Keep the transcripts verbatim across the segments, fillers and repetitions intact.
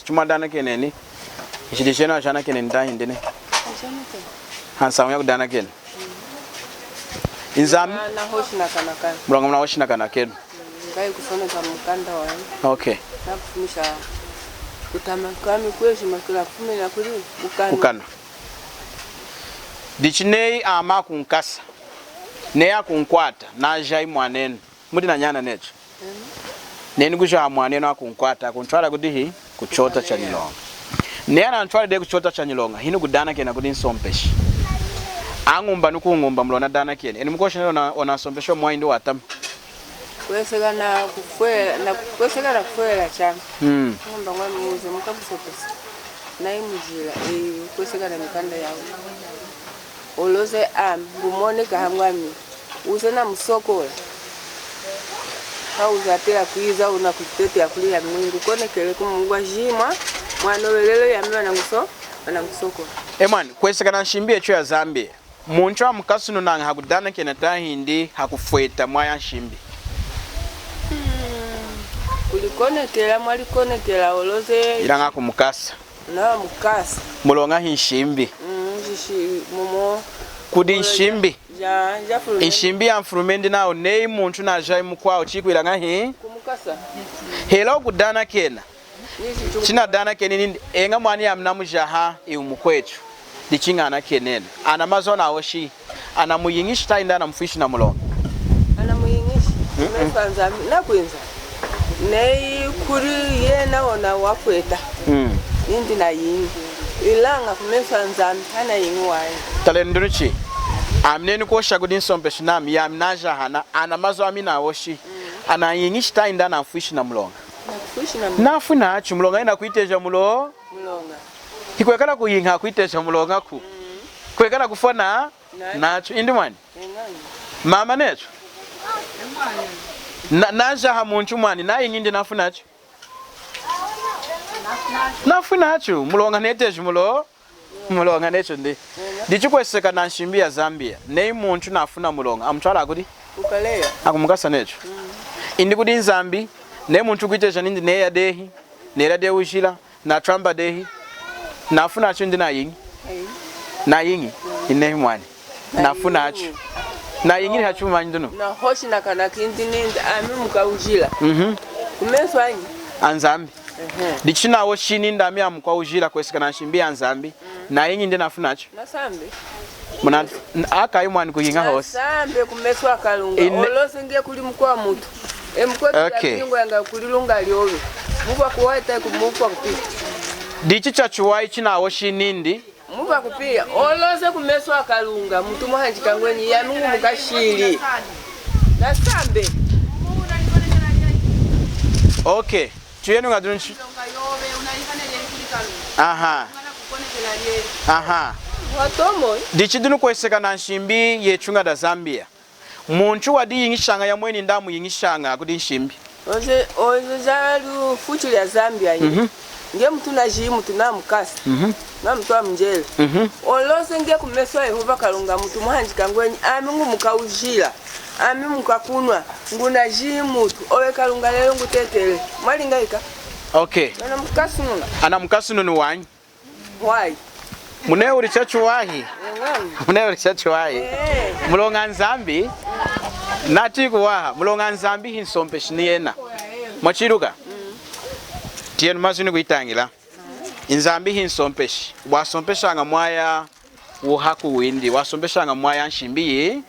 Chimwadanakeneni, nshidi jenu ajanakeneni tahindi nehi? Ajanakena. Hansañu yakudanakena. Nzambi. Na, nahoshi nakanakana. Muloña munahoshi nakanakenu. Ngayi kusoneka mukanda wami. Okay. Nakufumisha kutama kwami kwejima kila kufumina kuli mukanda. Mukanda. Dichi neyi ami akunkasa, neyi akunkwata, najahi mwanenu. Mudi nanyana netu. Nenu kujaha mwanenu akunkwata, akuntwala kudihi? Kuchota chanyiloña. Neyi anantwali dehi kuchota chanyiloña, hinukudanakena kudi nsompeshi. Añumba nukuñumba muloña nadanakeni. Enu mukuhosha nenu ona, ona nsompeshi wamwayindi watama. Kweseka nakufwela, na, kweseka nakufwela chami. Mm. Ngumba ngwami uze mukakusopesa. Nayi mujila, eh, kweseka na mikanda yawu. Oloze ami, ngumoneka hangwami. Uze namusokola. Hauze atela kwiza, una kutete ya kuli ya Mungu. Konekele ku Mungu ajimwa, mwanowelelo yami bananguso, banangusokola. E mwani, kweseka na nshimbi yetu ya Zambia. Muntu amukasununaña hakudanakena tahindi hakufweta mwaya nshimbi? Hmm. Kulikonekela, mwalikonekela, oloze. Ilaña kumukasa. Namukasa. Muloña hi nshimbi. Mm, njishi, momo. Kudi nshimbi. Ja, ja fulumendi. Nshimbi ya mfulumendi nawu, neyi muntu najahi mukwawu, chikwilaña hi? Kumukasa. Hela ukudanakena. Chinadanakeni nindi, eña mwani yami namujaha, iwu mukwetu. Dichi ñanakenenu. Ana mazu anahoshi, anamuyiñishi tahindi anamufwishi na muloña? Anamuyiñishi. Mm-mm. Kumesu a Nzambi, nakwinza. Neyi kuli yena ona wafweta. Mm. Nindi nayiñi. Ilaña kumesu a Nzambi, hanayiñi wanyi. Talenu dinu chi. Ami nenu kuhosha kudi nsompeshi nami, yami najahana, ana mazu ami nahoshi. Mm. Anayiñishi tahindi anamfwishi na muloña? Nafwi nachu, muloña yena kwiteja mulo-. Muloña. Hikwekala kuyiña kwiteja muloñaku. Mm. Kwekala kufwa na-, nachu. Indi mwani? Mama nechu. Na, najaha muntu mwani, nayiñi indi nafwi nachu. Nafwi nachu, muloña neteji mulo-. Muloña nechu ndi. Dichi kweseka na nshimbi ya Zambia. Neyi muntu nafwi na muloña, amutwala kudi? Kukaleya. Akumukasa nechu. Mm. Indi kudi Nzambi, neyi muntu kwiteja nindi neya dehi, nela dehi wujila, natwamba dehi, nafwi nachu indi nayiñi? Eyi. Nayiñi? Mm. Inehi mwani. Nafwi nachu. Nayiñili hachumanyi dinu? Nahoshi nakanakeni nindi ami mukwawujila. Mhm. Kumesu anyi? A Nzambi. Ehe. Dichi nahoshi nindi ami amukwawujila kweseka na nshimbi ya Nzambi. Mm. Nayiñi indi nafwi nachu? Nasambe. Muna, n-, akayi mwani kuyiña hosi. Nasambe kumesu a Kalunga. Ine- Oloze nge kuli mukwa mutu. E mukwa mutu. Okay. Yakingo yanga kuli lunga lyobe. Mukwa kuwata ku-, mukwa kupita. Dichi chachiwahi chinahoshi nindi. Muba kupiya, oloze kumesu a Kalunga, mutu muhanjika ngwenyi, yami ngumukashili. Nasambe. Okay. Tuyenu ña dinu nshi-. Aha. Aha. Watomo. Dichi dinu kweseka na nshimbi yetu ña da Zambia. Muntu wadiyiñishaña yomweni nda amuyiñishaña kudi nshimbi. Oze, oze ja lufuchi lya Zambia yi. Mhm. Nge mutu najihi mutu namukasa. Mhm. Namutwala munjele. Mhm. Oloze nge kumesu a Yehova Kalunga mutu muhanjika ngwenyi, ami ngumukwawujila, ami mukwakunwa, ngunajihi mutu, owe Kalunga lelo ngutetele. Mwalinga ika? Okay. Ana mukasununa. Ana mukasununu wanyi. Why? Munehuli chachiwahi. Amen. Munehuli chachiwahi. Eh. Muloña Nzambi, nati kuwaha, muloña Nzambi hi nsompeshi ni yena. Mwachiluka? Mm. Tiyenu mazu inukuyitañila. Nzambi hi nsompeshi. Wasompeshaña mwaya wuhaku windi. Wasompeshaña mwaya nshimbi yi-,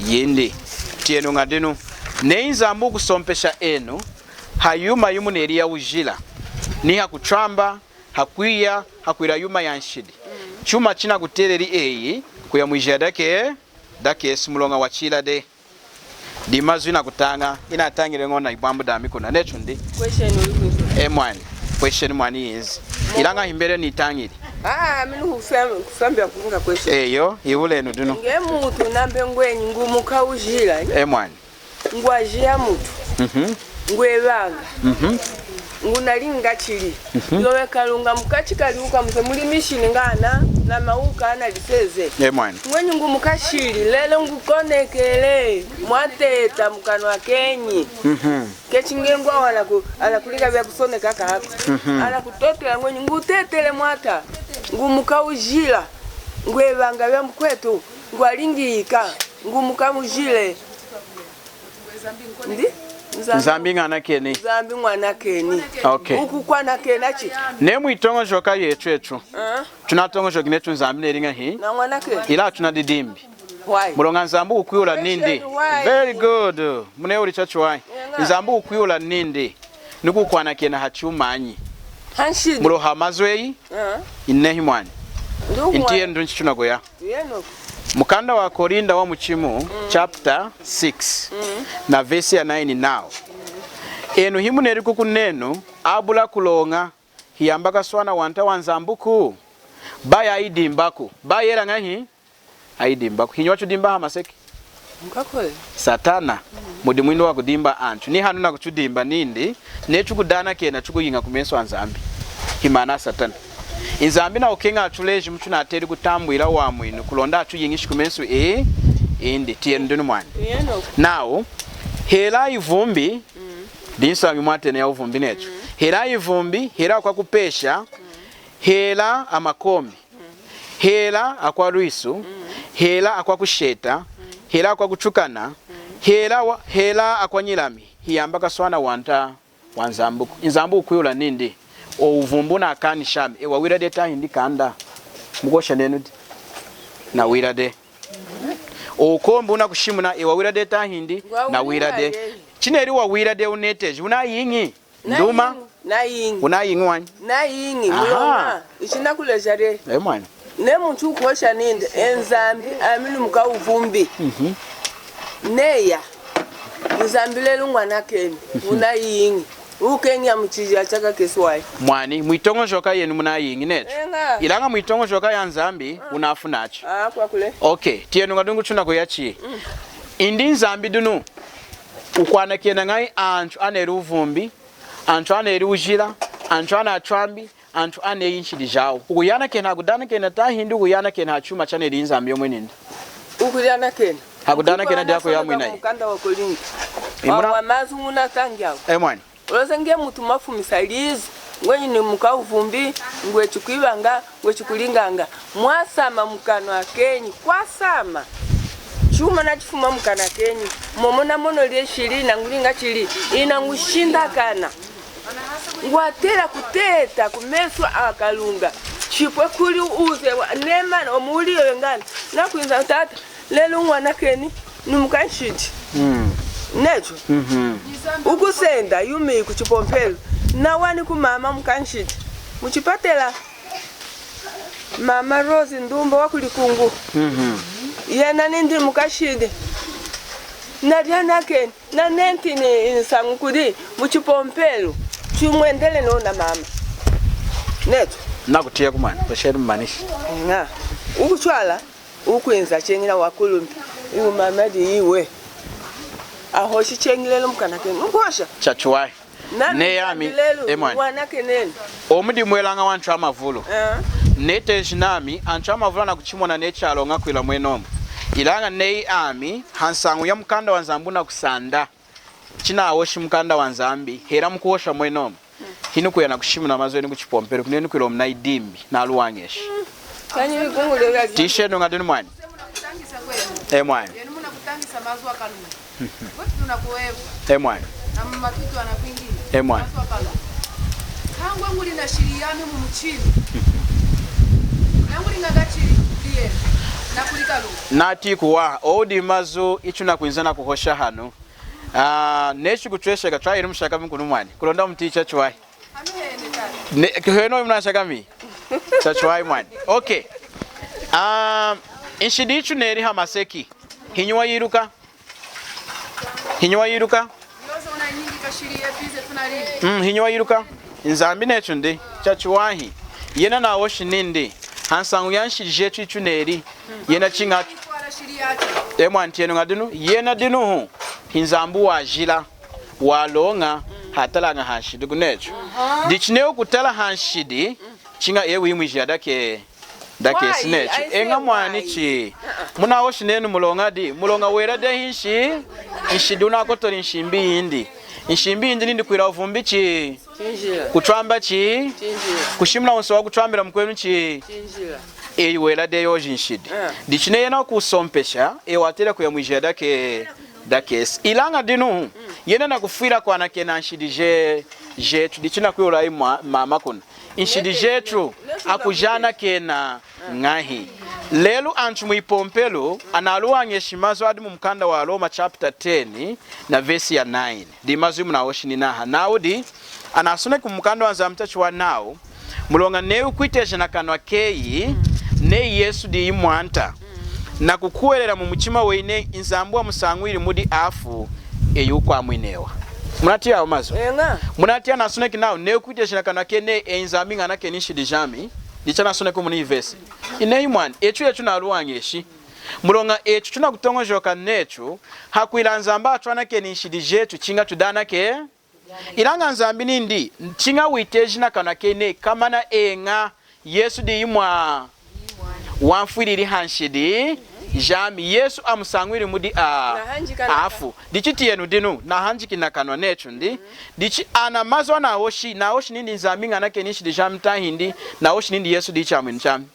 yindi. Tiyenu ña dinu. Neyi Nzambi wukusompesha enu, ha yuma yimuneli ya wujila. Ni hakutwamba, hakwiya, hakwila yuma ya nshidi. Chuma chinakuteleli eyi, kuya mwijiya dake, dakesi muloña wachila dehi. Dimazu inakutaña, inatañili ñona ibwambu dami kuna. Nechu ndi? Question uli kwizo. E mwani. Question mwani yinzi. Ilaña himbele nitañili. Ah, minu kufam-, kufambila kuña question. Eyo, ibulenu dinu. Nge mutu nambe ngwenyi ngumukwawujila. E mwani. Ngwajiha mutu. Mhm. Ngwevanga. Mhm. Ngunalinga chili. Mhm. Yowe Kalunga mukachi kaliuka muze muli mission ngana. na mawuka analiseze. E mwani. Ngwenyi ngumukashili, lelo ngukonekele, mwateta mukanwa kenyi. Mhm. Kechi nge ngwawanaku, anakulika vyakusoneka kaku. Mhm. Anakutotela ngwenyi ngutetele mwata, ngumukaujila, ngwevanga vyamukwetu, ngwalingika, ngumukamujile. Ndi? Nzambi. Nzambi ñanakeni. Nzambi ñanakeni. Okay. Uku kwanakena chi? Ne mwitoñojoka yetu etu. Ah. Tunatoñojoki netu Nzambi neli ñahi? Na ñanakeni. Ilaña tunadidimbi. Why? Muloña Nzambi wukwihula nindi. Why? Very good. Munehuli chachiwahi. Yenga. Nzambi wukwihula nindi. Nikukwanakena hachumanyi? Hanshidi. Muloña hamazu eyi. Ah. Inehi mwani. Nduhu mwani. Inti yenu nchi tunakuya. Mukanda wa Korinda wamuchimu, chapter six, na verse ya nine nawu, enu himuneli kuku nenu, abula kuloña, hiyamba kaswana wanta wa Nzambuku? Bayi ayidimbaku. Bayi ela ñahi? Ayidimbaku. Hinyi wachudimba hamaseki? Satana. Mudimu windi wakudimba antu. Ni hanu nakuchudimba nindi, neyi chukudanakena chukuyiña kumesu a Nzambi. Himaana Satana. Nzambi nakukeña achuleji muchunateli kutambwila wamwinu, kulonda achuyiñishi kumesu e, indi. Tiyenu dinu mwani. Nawu, hela ivumbi, dinsañu mwatena ya uvumbi netu. Hela ivumbi, hela akwakupesha, hela amakombi. Hela akwa lwisu, hela akwa kusheta, hela akwa kuchukana, hela wa, hela akwa nyilami, hiyamba kaswana wanta wa Nzambuku. Nzambi wukwihula nindi, o uvumbi wunakanisha ami, e wawila dehi tahindi kanda? Mukuhosha nenu di? Nawila dehi. O ukombi wunakushimuna, e wawila dehi tahindi? Nawila dehi. Chineli wawila dehi wuneteji, wunayiñi? Nduma? Nayiñi. Wunayiñi wanyi? Nayiñi, aha, muloña ichi nakuleja dehi. E mwani. Neyi muntu wukuhosha nindi, e Nzambi, ami nimukauvumbi. Mhm. Neya. Nzambi lelu ñanakeni. Mhm. Wunayiñi. Wukeña muchiji achaka keswayi. Mwani, mwitoñojoka yenu munayiñi netu. Enga. Ilaña mwitoñojoka ya Nzambi, ah, wunafunachi. Ah, kwakule. Okay, tiyenu ñadungu tunakuya chi. Mm. Indi Nzambi dinu wukwanakena ñahi antu aneli uvumbi, antu aneli ujila, antu anatwambi, antu aneyi nshidi jawu? Wukuyanakena hakudanakena tahindi wukuyanakena hachuma chaneli Nzambi yomweni nindi? Wukuyanakena. Hakudanakena diyi kuyamwinayi. Mukanda wa Korinda. Imuna- wa, wa mazu ngunatangi awa. E mwani. Oloze nge mutu mwafumisa lizu, ngwenyi nimukauvumbi, ngwe chikwivanga, ngwe chikulinganga. Mwasama mukanwa kenyi, kwasama. Chuma nachifuma mukanwa kenyi. Momo namono lyeshi, inangulinga chili, inangushindakana. Ngwatela kuteta kumesu a Kalunga. Chipwe kuli uze wa, nemana, omu uli yoyo ngana. Nakwinza tata, lelu ñanakeni, nimukanshidi. Mm. Netu. Mhm. Wukusenda yuma iyi kuchipompelu. Nawani ku mama mukanshidi. Muchipatela. Mama Rose Ndumba wa ku Likungu. Mhm. Yena nindi mukashidi. Nadiyanakeni, nanenti ni nsañu kudi muchipompelu. Chimwendeli nona mama. Netu. Nakutiya kumana, pasheli mumanishi. Nga. Wukuchwala, wukwinza cheñila wakulumpi. Iwu mama diyi iwu. Ahoshi cheñilelu mukanwa kenu. Wukuhosha. Chachiwahi. Nami neyi ami, Nzambi lelu, e mwani, ñanakeneni. Omu dimwelaña wantu amavulu. Eh. Neteji nami, antu amavulu anakuchimona neyi chaloña kwila mwenomu. Ilaña neyi ami, hansañu ya mukanda wa Nzambi wunakusanda. Chinahoshi mukanda wa Nzambi, hela mukuhosha mwenomu. Hinukuya nakushimuna mazu enu kuchipompelu, kunenu kwila omu nayidimbi, naluwañeshi. Tiyenu ñadungu mwani. E mwani. E mwani. E mwani. Natiyi kuwaha, owu dimazu itunakwinza nakuhosha hanu. Ah, neyi chikutwesheka, twayenu mushakami kunu mwani. Kulonda mutiyi chachiwahi. Ne, henohu munashakami? Chachiwahi mwani. Okay. Ah, nshidi yituneli hamaseki. Hinyi wayiluka? Hinyi wayiluka? Mm, hinyi wayiluka? Nzambi netu ndi, chachiwahi. Yena nahoshi nindi, hansañu ya nshidi jetu yituneli. Yena chiña. E mwani, tiyenu ñadinu, yena dinuhu, hi Nzambi wajila, waloña, hatalaña hanshidi kunetu. Dichi neyi wukutala hanshidi, chiña eyi wimwiji yadake. Dakesi netu. Eña mwani chi. Munahoshi nenu muloña di. Muloña wela dehi nshi-, nshidi wunakotoli nshimbi yindi. Nshimbi yindi nindi kwila wuvumbi chi. Kutwamba chi. Kushimuna wunsahu wakutwambila mukwenu chi. Eyi wela dehi yoji nshidi. Dichi neyi yena wukusompesha, eyi watela kuya mwijiya dake-, dakesi. Ilaña dinu, yena nakufwila kwanakena nshidi je-, jetu. Dichi nakwihula mama kuna. Nshidi jetu akujanakena ñahi? Lelu antu mwipompelu analuwañeshi mazu adi mumukanda wa Roma chapter ten na verse ya nine. Dimazu imunahoshi ninaha. Nawudi anasoneki mumukanda wa Nzambi tachiwahi nawu, muloña neyi wukwiteja nakanwa keyi neyi Yesu diyi Mwanta, nakukuhwelela mumuchima weyi neyi Nzambi wamusañwili mudi afu, eyi wukwamwinewa. Munatiyi awa mazu? Eña. Munatiyi anasoneki nawu, neyi wukwiteja nakanwa keyi neyi, eyi Nzambi ñanakeni nshidi jami. Dichi anasoneki muni iyi vesi. Inehi mwani, etu etu tunaluwañeshi. Muloña etu tunakutoñojoka netu, hakwila Nzambi atwanakeni nshidi jetu, chiña tudanake. Ilaña Nzambi nindi, chiña witeji nakanwa keyi neyi, komana eña, Yesu diyi Mwa-, wamfwilili hanshidi jami. Yesu amusañwili mudi a-, afu. Dichi tiyenu dinu, nahanjiki nakanwa netu ndi. Dichi ana mazu anahoshi, nahoshi nindi Nzambi ñanakeni nshidi jami tahindi, nahoshi nindi Yesu diyi Chamwinu chami.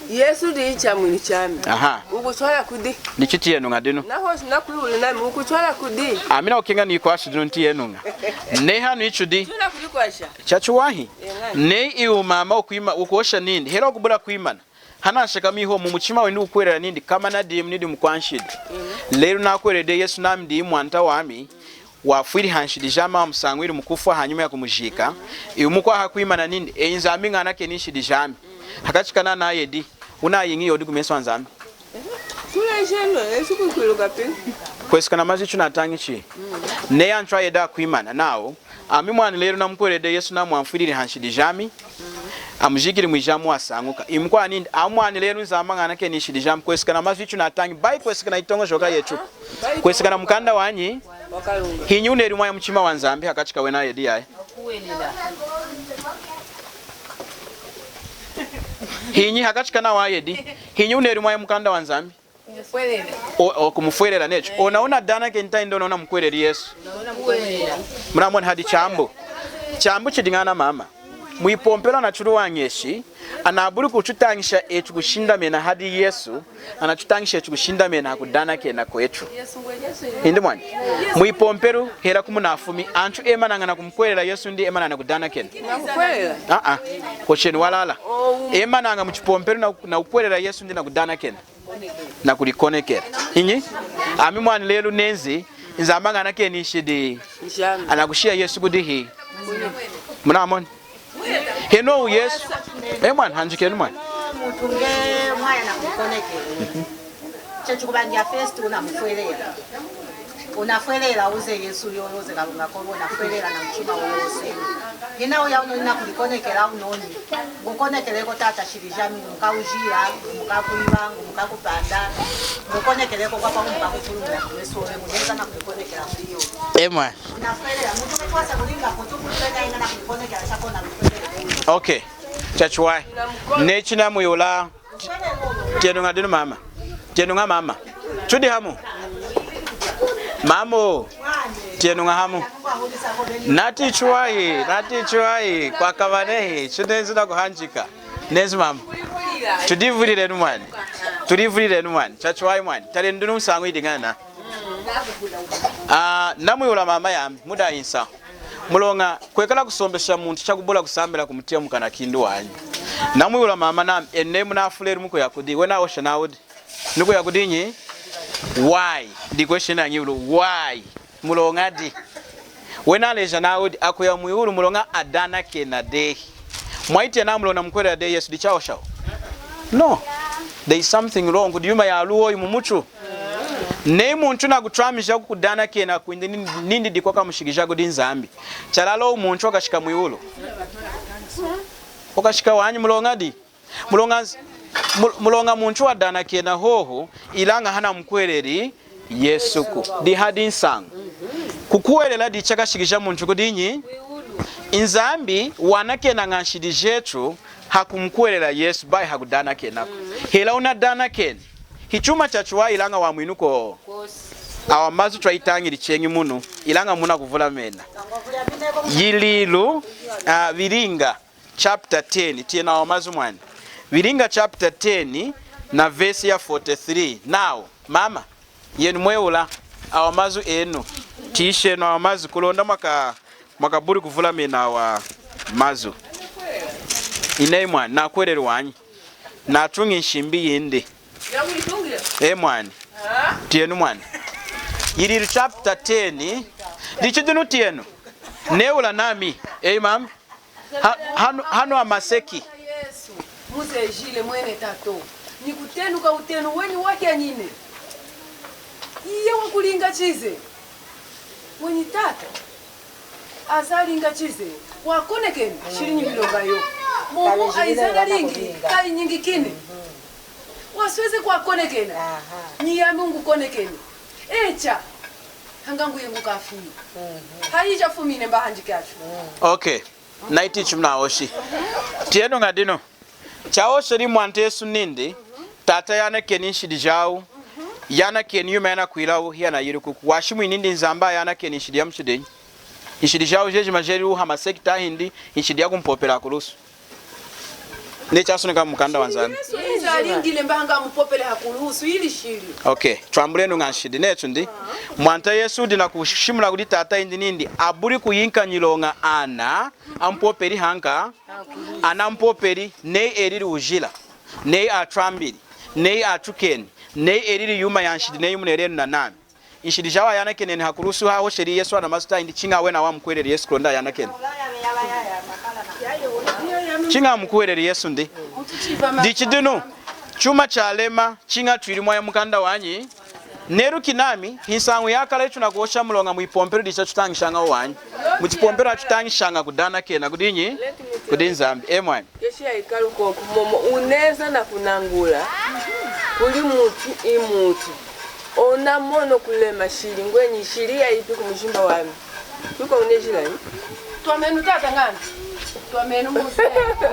Yesu diyi Chamwinu chami. Aha. Wukutwala kudi? Dichi tiyenuña dinu. Nahoshi nakwihula nami, wukutwala kudi? Ami nawukeña nikwashi dinu tiyenuña. Neyi hanu ichi di. Tunakudikwasha. Chachiwahi. Eña. Neyi iwu mama wukwima-, wukuhosha nindi, hela wukubula kwimana. Hanashakami hohu mumuchima windi wukukuhwelela nindi, komana dimu nidi mukwanshidi. Eña. Lelu nakuhweleli Yesu nami diyi Mwanta wami. Wafwili hanshidi jami, amusañwili mukufwa hanyima yakumujika. Iwu mukwawu hakwimana nindi, eyi Nzambi ñanakeni nshidi jami. Hakachi kana ayedi, wunayiñi yodi kumesu aNzambi? Kwesekana namazu ichi natañi chi. Neyi antu ayedi akwimana nawu, ami mwani lelu namukuhweleli Yesu nami wamfwilili hanshidi jami. Amujikili mwijamu wasañuka. Iwu mukwawu nindi, ami mwani lelu Nzambi ñanakeni nshidi jami. Kwesekana namazu ichi natañi. Bayi kwesekana nayitoñojoka yetu. Kwesekana namukanda wanyi. Hinyi wuneli mwaya muchima waNzambi hakachi kawena ayedi yaya? Hinyi hakachi kanawa ayedi? Hinyi wuneli mwaya mukanda waNzambi? O, o, kumufwelela netu. Ona wunadanakeni tahindi ona wunamukuhweleli Yesu? Munamoni hadi chambu. Chambu chidi ñana mama. Mwipompelu anatuluwañeshi, anabuli kututañisha etu kushindamena hadi Yesu, anatutañisha etu kushindamena hakudanakena kwetu. Indi mwani. Mwipompelu hela kumunafumi, antu emanaña nakumukuhwelela Yesu indi emanaña nakudanakena? Nakukuhwelela. Aa, hoshenu walala. Emanaña muchipompelu na, nakukuhwelela Yesu indi nakudanakena. Nakulikonekela. Hinyi? Ami mwani lelu nenzi, Nzambi ñanakeni nshidi. Anakushiya Yesu kudihi? Munamoni? Henohu Yesu. E mwani, hanjikenu mwani. Mutu nge mwaya nakulikonekela. Chechi kubandia first unamufwelela. Unafwelela uze Yesu yoyo, uze Kalunga koyo, unafwelela namuchima wowo wose. Hina uya unoni nakulikonekela unoni. Ngukonekeleko Tata shili jami, ngumukawujila, ngumukakwiba, ngumukakupanda. Ngukonekeleko kwapa ngumukakufulumuna kumesu ove, ngunenza nakulikonekela kuyo. Emwa. Unafwelela, mutu wetu wasa kulinga kutu kutu ena inga nakulikonekela shakona kufwelela. Okay. Chachiwahi. Neyi chinamwihula. Tiyenuña dinu mama. Tiyenuña mama. Tudi hamu. Mamu. Tiyenuña hamu. Natiyi chiwahi, natiyi chiwahi. Kwakamanehi. Chinenzi nakuhanjika. Nenzi mama. Tudivulilenu mwani. Tudivulilenu mwani. Chachiwahi mwani. Talenu dinu nsañu yidi ñana. Ah, namwihula mama yami. Mudayi nsañu. Muloña, kwekala kusompesha muntu chakubula kusambila kumutiya mukana kindi wanyi. Namwihula mama nami, enu neyi munafwi lelu mukuya kudi, wena ahosha nawudi. Nukuya kudinyi? Why? The question añihula, why? Muloña di? Wena aleja nawudi, akuya mwiwulu muloña adanakena dehi. Mwatiya nami muloña namukuhwelela dehi Yesu, dichahoshawu? No. There is something wrong. Kudi yuma yaluwa oyu mumutu. Neyi muntu nakutwamija kukudanakena kwindi nindi, nindi dikwakamushikija kudi Nzambi, chalala owu muntu wakashika mwiwulu? Wakashika wanyi muloña di? Muloña, mu-, muloña muntu wadanakena hohu, ilaña hanamukuhweleli Yesuku. Dihadi nsañu. Kukuhwelela dichakashikija muntu kudinyi? Nzambi wanakenaña nshidi jetu hakumukuhwelela Yesu, bayi hakudanakenaku. Hela wunadanakeni, hichuma chachiwahi ilaña wamwinuku. Awa mazu twayitañili cheñi munu, ilaña munakuvulamena. Yililu, ah, Vilinga chapter ten, tiyenu awa mazu mwani. Vilinga chapter ten na verse ya forty-three. Nawu, mama, yenu mwehula awa mazu enu. Tiyishenu awa mazu kulonda mwaka-, mwakabuli kuvulamena awa mazu. Inehi mwani, nakuhweleli wanyi. Natuñi nshimbi yindi. E mwani. Tiyenu mwani. Yililu chapter ten. Dichi dinu tiyenu. Nehula nami. Eyi mama. Ha-, hanu, hanu hamaseki. Yesu, muzejile mwene tato. Ni kutenuka utenu wenyi wahanyine. Iye wakulinga chize. Wenyi tata. Azalinga chize. Wakonekene, shili nyi milonga yo. Momo aizala lingi, kayinyingikine. Wasweze kwakonekena. Nyi yami ngukonekene. Echa. Hanga nguye ngukafwile. Hayija fumine mba hanjike achu. Okay. Naiti chimuna oshi. Tiyenu ñadinu. Chahosheli Mwanta Yesu nindi, Tata yanakeni nshidi jawu, yanakeni yuma yanakwilawu, hiyanayilukuku. Washimwini nindi Nzambi yanakeni nshidi yamuchidinyi? Nshidi jawu jejima jeliwu hamaseki tahindi nshidi yakumupopela hakulusu? Neyi chasoneka mumukanda wa Nzambi. Yesu ize alingile mba hanga amupopele hakulusu, ili shili. Okay, twambulenu ña nshidi, netu ndi. Mwanta Yesu wudi nakushimuna kudi Tata yindi nindi, abuli kuyinka nyiloña ana, amupopeli hanka, ana amupopeli, neyi elili wujila, neyi atwambili, neyi atukeni, neyi elili yuma yanshidi, neyi munelenu nanami. Nshidi jawu ayanakeneni hakulusu, hahosheli Yesu ana mazu tahindi chiña wena wamukuhweleli Yesu kulonda ayanakeni? Chiña amukuhweleli Yesu ndi. Dichi dinu, chuma chalema, chiña twili mwaya mukanda wanyi. Neluki nami, hinsañu yakala ichi tunakuhosha muloña mwipompelu dichi atutañishaña wanyi. Muchipompelu atutañishaña kudanakena, kudinyi? Kudi Nzambi. E mwani. Keshi ya ikalu koku momo, uneza nakunangula kuli mutu imutu. Ona mono kulema shili, ngwenyi shili yayipi kumujimba wami. Tuka unejila yi? Twamenu tata ngana. Twamenu muze,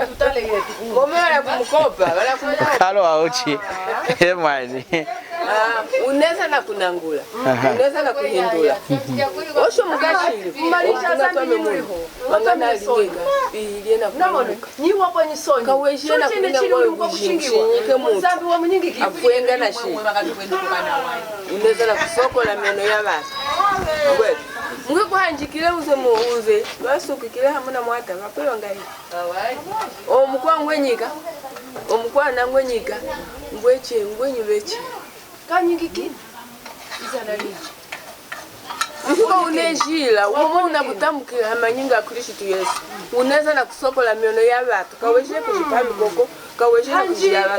tutale yetu. Momo wala kumukopa, wala kumukopa. Kalo auchi. E mwani. Ah, uneza nakunangula. Aha. Uneza nakuhindula. Osho mukashili. Malisha okunga zambi twame munu. Wangana alingenga. Ihilie na kunamuka. Nyi wapwa nyisoni. Kawejena kulinga ngwe kujinshinyike mutu. Afwenga na shi. Uneza nakusokola meno ya vatu. Ngwe. Mwe kuhanjikile uze mu uze. Vasukikile hamuna mwata. Vapwe vangayi. Omukwa ngwenyika. Omukwa na ngwenyika. Ngweche, ngwenyi veche. Kanyingikini. Izana liji. Mfuko unejila, umwe unakutambukila hamanyinga a Kristu Yesu. Uneza nakusokola miono ya vatu. Kawejile kujipami koko, kawejile kujila vatu.